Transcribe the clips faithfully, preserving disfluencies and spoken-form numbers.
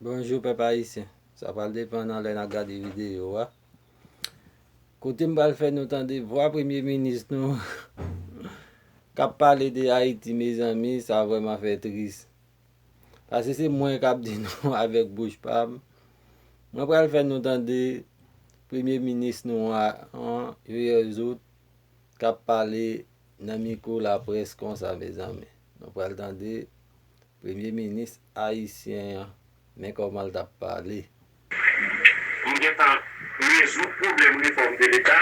Bonjou pèp ayisyen. Sa pral depann nan lè n ap gade videyo a. Kote m pral fè nou tande vwa premye minis nou k ap pale de Ayiti, mezanmi, sa vrèman fè tris. Paske se mwen k ap di nou avèk bouch pa m. Mwen pral fè nou tande premye minis nou a, an, Joyeux Août, k ap pale nan mikwo laprès konsa, mezanmi. Nou pral tande premye minis ayisyen an, men kòman l t ap pale. M gentan rezoud pwoblèm refòm de Leta,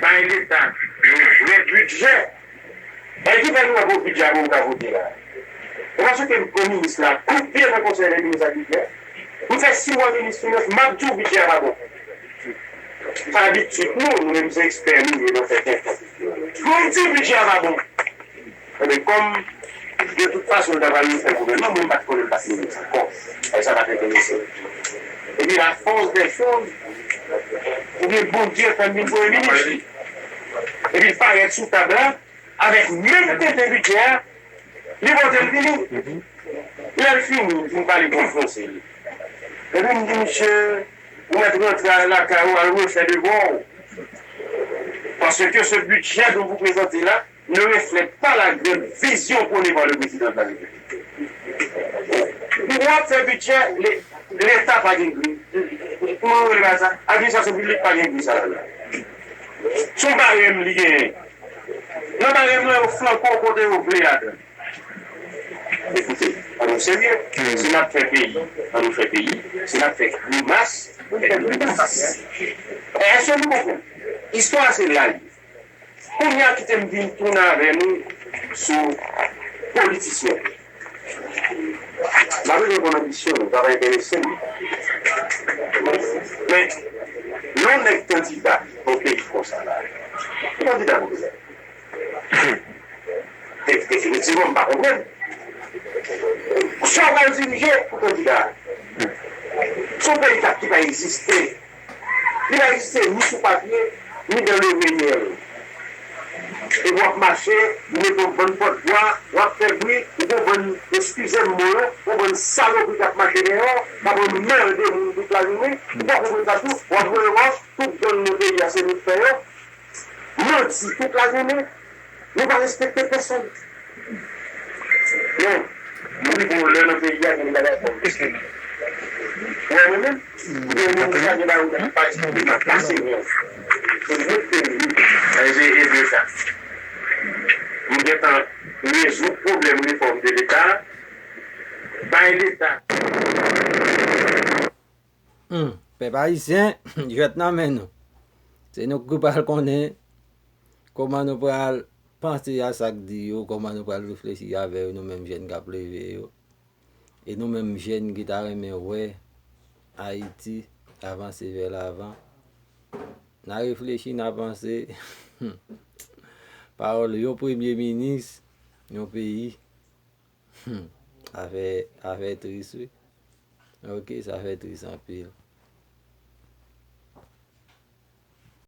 bay Leta yon vrè bidjè. Bay ki fè nou wè gon bidjè a bon ou ka vote la. E paske m pran minis la kout pye nan konsèy dè minis ak bidjè. M fè sis mwa minis finans, m ap di w bidjè a pa bon. Sa abitid nou, nou menm se ekspè nou ye nan sèten pwen. Pou m di bidjè a pa bon. Ebyen, kòm de tout fason l ta pral fè gouvènman, mwen m pa t konnen l pa t minis ankò. E sa pa t enterese m. Epi la force des choses, ebyen Bondye fè m vin premye minis. Epi l parèt sou tab la, avèk menm tenten bidjè a, li pote l vini. Lè l fini, l fin pale bon franse li. Epi m di misye, ou mèt rantre lakay ou al refè devwa w. Parce que ce budget dont vous présentez là ne reflète pas la grande vision prônée par le président de la République. Ou ap fè bidjè, Leta pa gen gri. Kòman yo rele bagay sa? Administrasyon piblik pa gen gri sa la. Se yon barèm li genyen. Nan barèm nan, yo flanke w kote yo vle ladan. Ekoute, ann nou serye. Si n ap fè peyi, ann nou fè peyi. Si n ap fè grimas, ann nou fè grimas. Èske nou konprann? Istwa a se live. Kounye a kite m vin tounen avè nou sou politisyen. M pa bezwen konn anbisyon nou, sa pa enterese m. Men, lè yon nèg kandida nan yon peyi konsa la, ki kandida pou li? Definitivman, m pa konprann. Sa w pral dirije pou kandida a? Se yon peyi k ap ki pa egziste. Li pa egziste ni sou papye, ni dans le réel. Epi w ap mache, ou mete yon bann pòtvwa, w ap fè bri, ou gon bann, eskize m mo yo, yon bann salopri k ap mache deyò, k ap anmède moun tout lajounen, ou pa konprann sa tou, w ap voye wòch, tout gang nan peyi a se nou k fè yo, manti tout lajounen, nou pa respekte pèsonn. Non, nou rive yon lè nan peyi a, gen de bagay fò m eksplike. Ou wè mwen menm, gen moun ki pa gen bagay ou pa eksplike, m ap pase mwen. Se mwen ki te vle. Mwen se ede sa. M gentan rezoud pwoblèm refòm de Leta, bay Leta. Humm, pèp ayisyen, jwèt nan men nou. Se nou ki pral konnen kòman nou pral panse a sa k di yo, kòman nou pral reflechi avè yo, nou menm jèn k ap leve yo. E nou menm jèn ki ta renmen wè Ayiti avanse vè lavan. N a reflechi, n a panse. Pawòl yon premye minis yon peyi. Humm, afè, afè tris wi. Ok, sa fè tris anpil.